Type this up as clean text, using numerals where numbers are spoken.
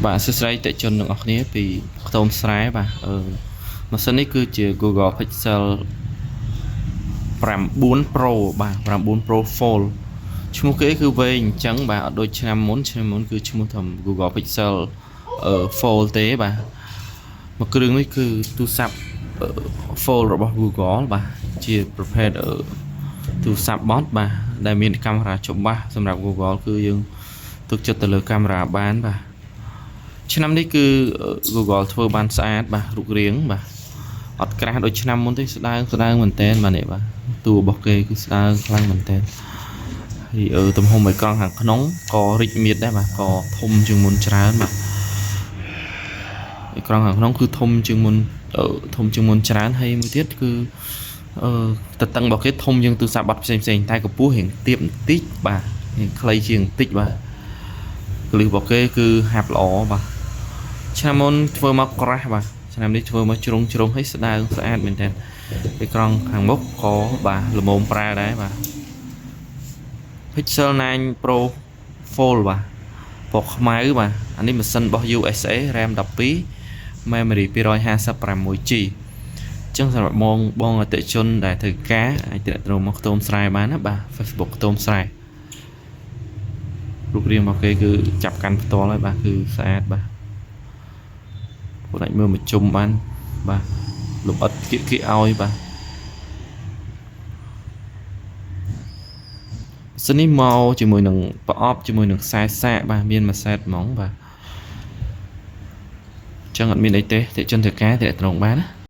បាទសួស្តីអតិថិជនទាំងអស់គ្នាពីខ្ទមស្រែបាទអឺម៉ាស៊ីននេះគឺជា Google Pixel 9 Pro បាទ9 Pro Fold ឈ្មោះគេគឺវែងអញ្ចឹងបាទអត់ដូចឆ្នាំមុនឆ្នាំមុនគឺឈ្មោះថា Google Pixel Fold ទេបាទមួយគ្រឿងនេះគឺទូរស័ព្ទ Fold របស់ Google បាទជាប្រភេទទូរស័ព្ទបត់បាទដែលមានកាមេរ៉ាច្បាស់សម្រាប់ Google គឺយើងទុកចិត្តទៅលើកាមេរ៉ាបានបាទឆ្នាំនេះគឺ Google ធ្វើបានស្អាតបាទរូបរាងបាទអត់ក្រាស់ដូចឆ្នាំមុនទេស្ដើងស្ដើងមែនតើបាទនេះបាទតួរបស់គេគឺស្ដើងខ្លាំងមែនតើហើយអឺទំហំអេក្រង់ខាងក្នុងក៏រីកមាឌដែរបាទក៏ធំជាងមុនច្រើនបាទអេក្រង់ខាងក្នុងគឺធំជាងមុនធំជាងមុនច្រើនហើយមួយទៀតគឺអឺតតឹងរបស់គេធំជាងទូរស័ព្ទបត់ផ្សេងផ្សេងតែកម្ពស់រៀងទាបបន្តិចបាទរៀងខ្លីជាងបន្តិចបាទគន្លឹះរបស់គេគឺហាប់ល្អបាទឆ្នាំមុនធ្វើមកក្រាស់បាទឆ្នាំនេះធ្វើមកជ្រុងជ្រុងហើយស្ដើងស្អាតមែនទែនអេក្រង់ខាងមុខក៏បាទល្មមប្រើដែរបាទ Pixel 9 Pro Fold បាទពណ៌ខ្មៅបាទអានេះម៉ាស៊ីនរបស់ USA RAM 12 memory 256 G ចឹងសម្រាប់បងបងអតិថិជនដែលត្រូវការអាចទាក់ទងមកខ្ទមស្រែបានណាបាទ Facebook ខ្ទមស្រែរូបរាងរបស់គេគឺចាប់កាន់ផ្ទាល់ហើយបាទគឺស្អាតបាទពួកអាចមើលមកជុំបានបាទលំអិតគៀកគៀកឲ្យបាទសិននេះមកជាមួយនឹងប្រអប់ជាមួយនឹងខ្សែសាកបាទមានមួយសេតហ្មងបាទចឹងអត់មានអីទេតិជនត្រូវការទាក់ទងបានណា។